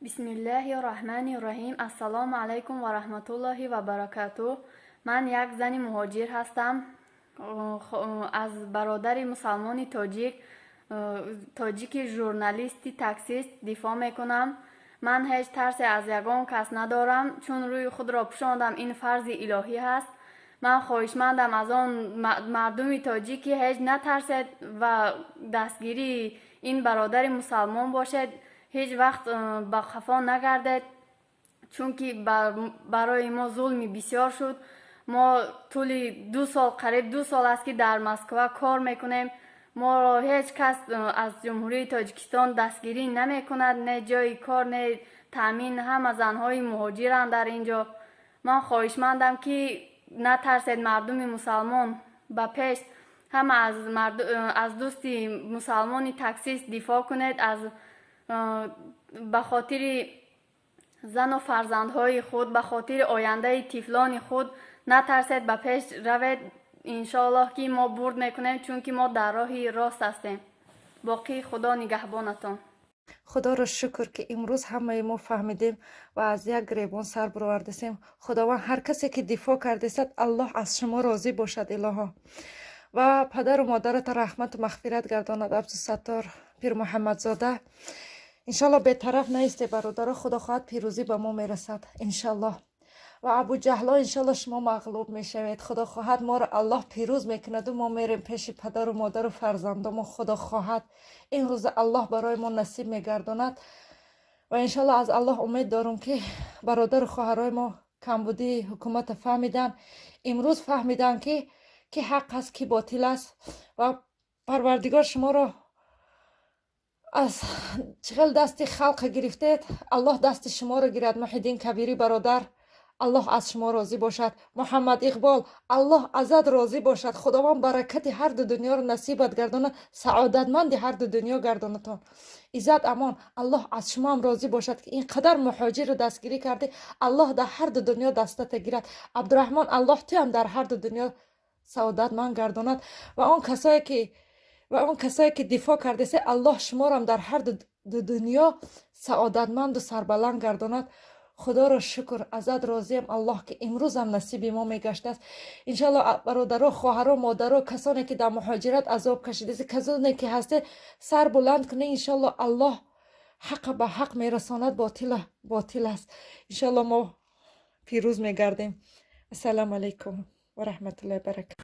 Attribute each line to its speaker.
Speaker 1: Бисмиллаҳи роҳмани роҳим. Ассалому алайкум ва раҳматуллоҳи ва баракатуҳ. Ман як зани муҳоҷир ҳастам. Аз бародари мусалмони тоҷик, тоҷики журналисти таксист дифоъ мекунам. Ман ҳеҷ тарсе аз ягон кас надорам, чун рӯи худро пӯшондам, ин фарзи илоҳӣ ҳаст. Ман хоҳишмандам аз он мардуми тоҷик, ки ҳеҷ натарсед ва дастгирии ин бародари мусалмон бошед. Ҳеҷ вақт ба хафо нагардед, чунки барои мо зулми бисёр шуд. Мо тӯли 2 сол, қариб 2 сол аст, ки дар Москва кор мекунем. Моро ҳеҷ кас аз Ҷумҳурии Тоҷикистон дастгирӣ намекунад, не ҷои кор, не таъмин. Ҳама занҳои муҳоҷиранд дар ин ҷо. Ман хоҳишмандам, ки натарсед, мардуми мусалмон, ба пеш ҳама аз дӯсти мусалмони таксист дифоъ кунед. Аз ба хотири зану фарзандҳои худ, ба хотири ояндаи тифлони худ натарсед, ба пеш равед. Иншоаллоҳ, ки мо бурд мекунем, чунки мо дар роҳи рост ҳастем. Боқӣ Худо нигаҳбонатон.
Speaker 2: Худоро шукр, ки имрӯз ҳамаи мо фаҳмидем ва аз як гиребон сар баровардасем. Худованд ҳар касе ки дифоъ кардесад, Аллоҳ аз шумо розӣ бошад, илоҳо, ва падару модарата раҳмату мағфират гардонад. Абдусаттор Пирмуҳаммадзода, иншаллоҳ, бетараф наисте, бародаро. Худо хоҳад, пирӯзӣ ба мо мерасад, иншаллоҳ. Ва Абуҷаҳло, иншаллоҳ, шумо мағлуб мешавед. Худо хоҳад, моро Аллоҳ пирӯз мекунаду мо мерем пеши падару модару фарзандомо. Худо хоҳад, ин рӯза Аллоҳ барои мо насиб мегардонад ва иншаллоҳ аз Аллоҳ умед дорум, ки бародару хоҳарои мо камбудии ҳукумата фаҳмиданд. Имрӯз фаҳмиданд, ки ҳақ аст, ки ботил аст. Ва Парвардигор шуморо аз чӣ хел дасти халқа гирифтед, Аллоҳ дасти шуморо гирад. Муҳиддин Кабирӣ бародар, Аллоҳ аз шумо розӣ бошад. Муҳаммад Иқбол, Аллоҳ азат розӣ бошад. Худованд баракати ҳарду дунёро насибат гардонад, саодатманди ҳарду дунё гардонатон. Иззат Амон, Аллоҳ аз шумоам розӣ бошад, ки ин қадар муҳоҷирро дастгирӣ кардӣ. Аллоҳ дар ҳарду дунё дастата гирад. Абдураҳмон, Аллоҳ туям дар ҳарду дунё саодатманд гардонад. Ва он касое ки дифоъ кардесе, Аллоҳ шуморам дар ҳарду дунё саодатманду сарбаланд гардонад. Худоро шукр, азат розиям, Аллоҳ, ки имрӯзам насиби мо мегаштааст. Иншалло, бародаро, хоҳаро, модаро, касоне ки дар муҳоҷират азоб кашидаст, касоне ки ҳастед, сар буланд кунед. Иншалло, Аллоҳ ҳақа ба ҳақ мерасонад, ботила ботил аст. Иншалло, мо пирӯз мегардем. Ассалому алайкум ва раҳматуллоҳи баракату.